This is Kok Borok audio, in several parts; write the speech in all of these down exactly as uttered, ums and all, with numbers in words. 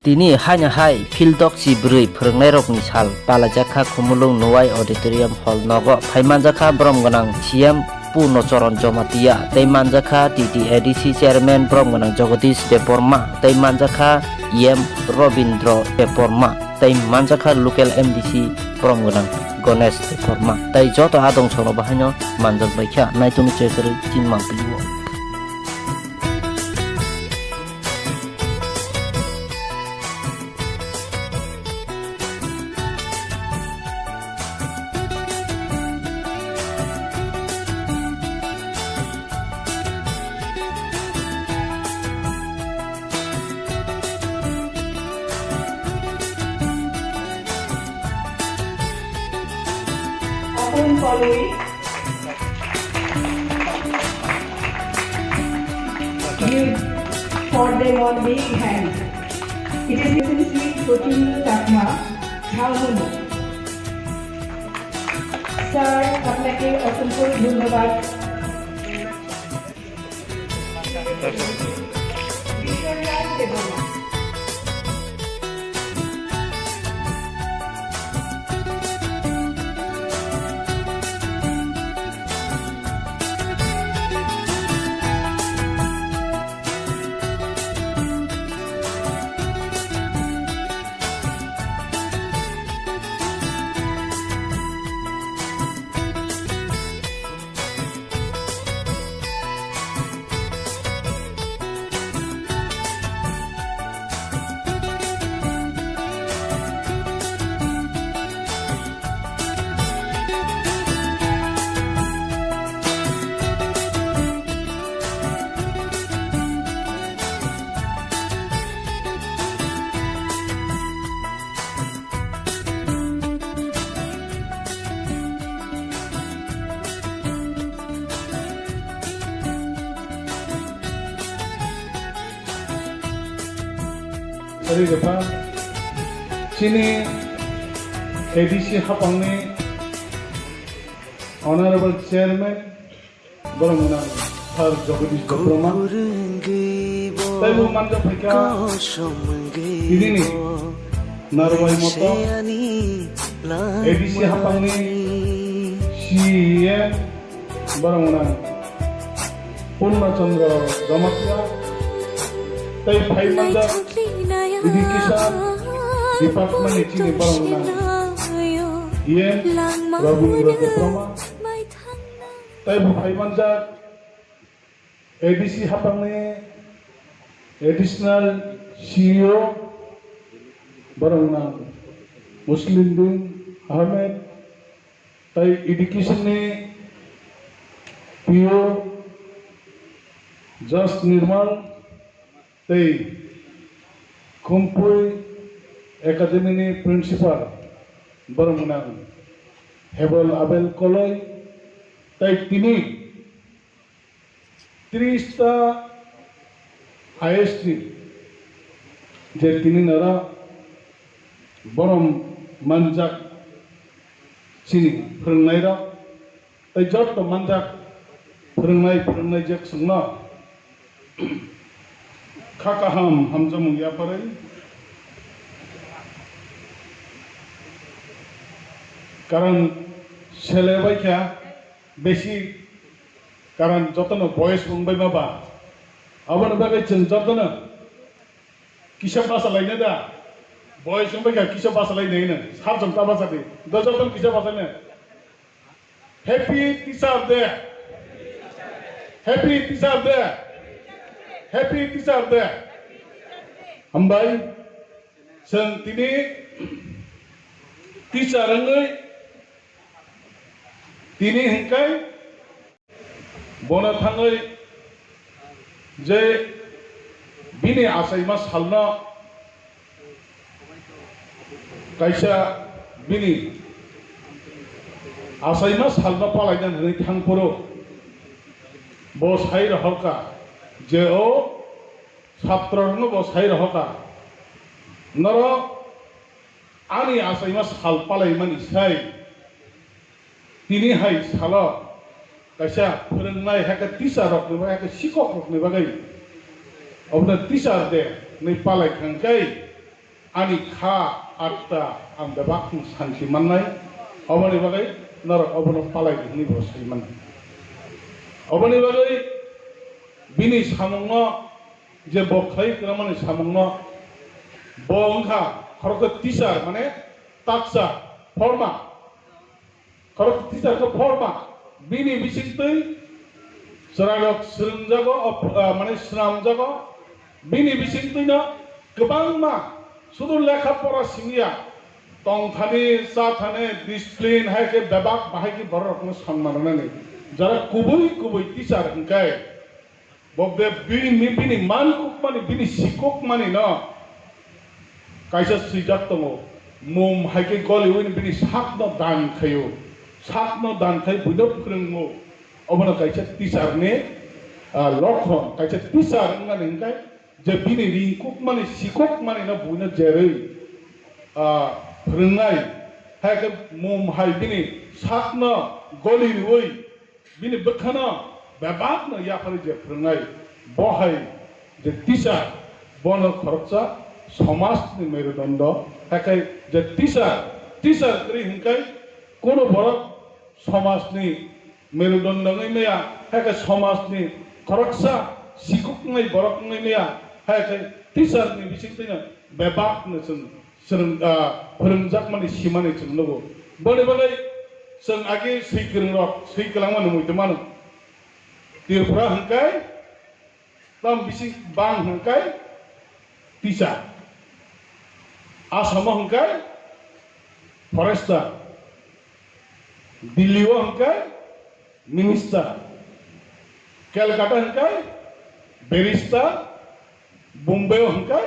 Tini haino hai Phildoksi bwrwi phwrwngnairokni sal palaijak kha Khumulwng Nuwai Auditorium Hall nogo. Phai manjak kha borom gwnang C M Purno Choron Jomatia, tei manjak kha T T A D C Chairman borom gwnang Jagadish Debbarma, tei manjak kha E M Robindra Debbarma, tei manjak kha local M D C borom gwnang Ganesh Debbarma, tei joto adong soro bahaino manjak bai kha. Naitung chekwrwi tin mangpili o. Apun Palui. Give for them one big hand. It is Missus Sri Sachin Chakma, Jhalmuni. Sir, আপনাকে অসংখ্য ধন্যবাদ। ঈশ্বরলাল Debbarma. Ri rwpha chini A D C hapangni Honorable Chairman, borok mwnang Sir Jagadish Debbarma. Tei bo manjak phaikha tinini Narwai Moto A D C hapangni C E M, borok mwnang Purna Chandra Jamatia. Tei phai manjak Education Department ni chini borok mwnang E M Rabindra Debbarma. Tei bo phai manjak A D C hapangni Additional C E O, borok nang Musliuddin Ahmed, tei Education ni P O Jas Nirmal, tei Khumpui Academy ni Principal, borok nang Hebel Abel Koloi, tei tini Tris ta I S T je tini nara borom manjak chini phwrwngnairok tei joto manjak phwrwngnai phwrwngnaijak chwngno kha kaham hamjakmung yaparwi karan sele baikha. Besi karan jotono boyes wngbai ma ba. Aboni bagwi chwng jotono kisa bachalaina da. Boyes wngbai kha kisa bachalaina hino. Sar jong ta bacha di. Do jotono kisa bachaina. Happy Teacher Day. Happy Teacher Day. Happy Teacher Day. Hambai. Chwng tini teacher wngwi tini hwnkhai bono thangwi je bini achaima salno kaisa bini achaima salno palaina hwnwi thangphuru bo sai rohorkha je o satrorokno bo sai rohorkha norok Ani achaima sal palaimani sai tini hai salo kaisa phwrwngnai, hakhe teacher rokni bagwi, hakhe sikhok rokni bagwi obono Teacher Day hinwi palai kha, hwnkhe Ani kha atta ang bebak santi mannai, oboni bagwi norok obono palai di hwnwi bo sai mano. Oboni bagwi bini samungno je bo khlai kwrwngmani samungno bo wngkha khoroksa teacher mane taksa forma. Khorok teacher khe forma, bini bisingtwi chwrairok swrwngjago, op-, ah, mane swnamjago, bini bisingtwino kwbangma sudu lekha pora simiya, tongthani, chathani, discipline, hai khe bebak bahai khe bororokno sanma rwnani. Jara kubui kubui teacher hwnkhe, bo be bini, bini man kukmani, bini sikokmani no kaisa swijak tongo. Mum hai khe goliwi bini sakno dan khaio. Sakno dan khai buino phwrwngo. Obono kaisa teacher ni, ah, lokhon. Kaisa teacher wngmani hwnkhe je bini ringkukmani, sikokmani no buino jerwi, ah, phwrwngnai. Hai khe mum hai bini sakno goli riwi bini bwkhano bebakno yapharwi je phwrwngnai, bo hai je teacher, bono khoroksa somajni merudondo. Haikhe je teacher, teacher kwrwi hwnkhe kono borok somajni merudondo wngwi maya, haikhe somajni khoroksa sikok wngnai borok wngwi maya, haikhe teacherni bisingtwino bebakno chwng swrwng, ah, phwrwngjakmani simani chwng nugo. Boni bagwi chwng agi swi kwrwngrok swi kwlangmani muitu mano. Tripura hwnkhe tam bisi bang hwnkhe teacher. Asamo hwnkhe forester. Delhi o hwnkhe minister. Calcutta hwnkhe barrister. Bombay o hwnkhe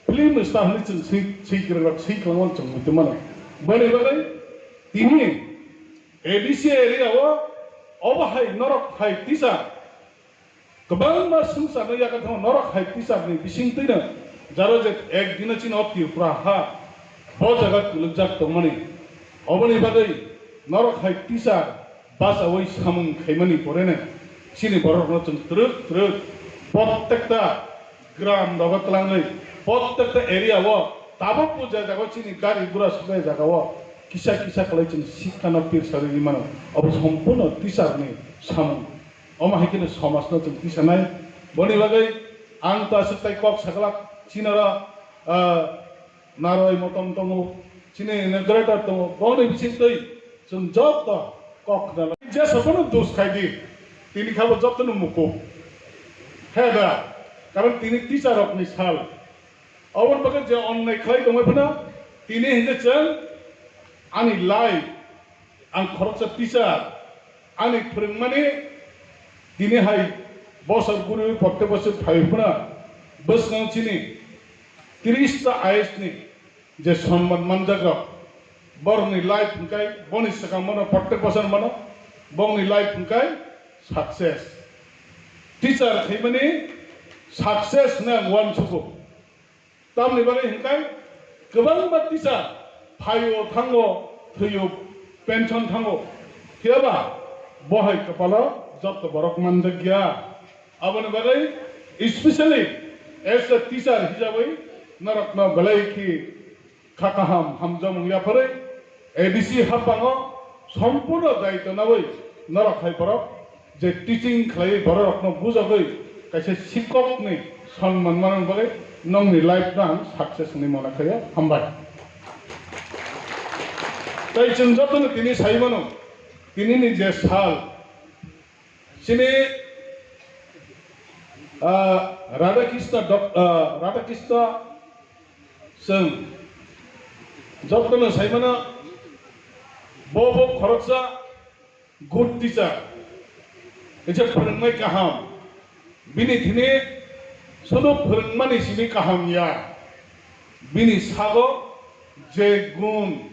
film star hwnwi chwng swi, swi kwrwng rok swi kwlangmani chwng muitu mano. Boni bagwi tini A D C area o obo hai norok hai teacher kwbangma swngcharno yakarwi thango, norok hai teacher ni bisingtwino jaro je ek dino chini o Tripura ha bo jaga kwlwkjak tongmani. Oboni bagwi norok hai teacher bachaui samung khaimani poreno chini borokno chwng twrwk twrwk prottekta gram rogo twlangwi, prottekta area o tabuk bo je jaga o chini gari gura sokjak jaga o kisa kisa khlai chwng sikkano pirsari rwi mano. Obo sompurno teacher ni samung. Omo hai kheno somajno chwng tisanai. Boni bagwi ang ta aswk tai kok saglak, chini oro, ah, naroi motom tongo, chini generator tongo, boni bisingtwi chwng joto kok khna lai. Jesa bono dos khai di, tini kha bo jotono mukup. He da, karon tini teacher rokni sal. Aboni bagwi je onnai khlai tongbai phano, tini hinkhe chwng ani life, ang khoroksa teacher, ani phwrwngmani tini hai bosor guriwi prottek bosor phaiwi phano bwskango chini tris ta I A S ni je sonman manjakrok, borokni life hwnkhe boni swkang mano, prottek bosor mano, bongni life hwnkhe success. Teacher khaimani success hwnwi ang uansugo. Tamni bagwi hwnkhe kwbangma teacher phaio thango, thwio, pension thango. Phiyaba bo hai kwpalo joto borok manjakya. Aboni bagwi specially as a teacher hisabwi norokno belai khe kha kaham hamjakmung yapharwi A D C haphango sompurno daitw nawi norok hai borok je teaching khlaiwi bororokno bujagwi kaisa sikokni sonman manna bagwi nongni life no ang success hwnwi mona khaio. Hambai. Tei chwng jotono tini sai mano, tinini je sal, chini, ah, Radhakrishna dok-, ah, Radhakrishna chwng jotono sai mano, bo bo khoroksa good teacher, kaisa phwrwngmai kaham, bini thini sono phwrwngmani simi kaham ya, bini sago je gun,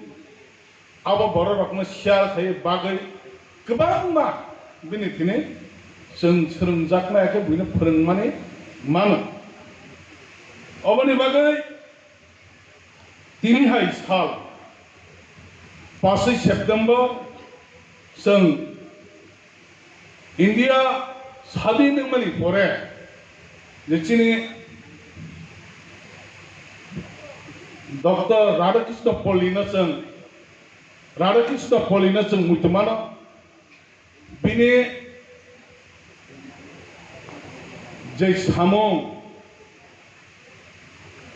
abo bororokno share khai bagwi kwbangma bini thini chwng swrwngjaknai khe buino phwrwngmani mano. Oboni bagwi tini hai sal, paswi September, chwng India sadin wngmani pore je chini Doctor Radhakrishna Poli no chwng, Radhakrishna Poli no chwng muitu mano. Bini je samung,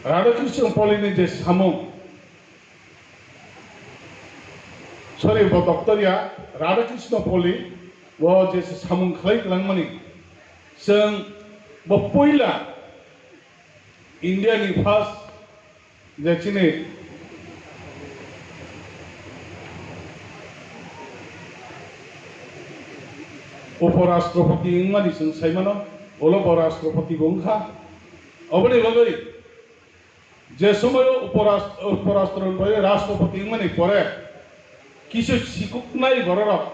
Radhakrishna Poli ni je samung, sorry, bo doctor ya, Radhakrishna Poli, bo je samung khlai kwlangmani, chwng bo puila India ni first je chini Uporashtrapati wngmani chwng sai mano, ulo bo Rashtrapati bo wngkha. Oboni bagwi je somoio Uporash-, Uporashtra bai Rashtrapati wngmani pore kisu sikuknai bororok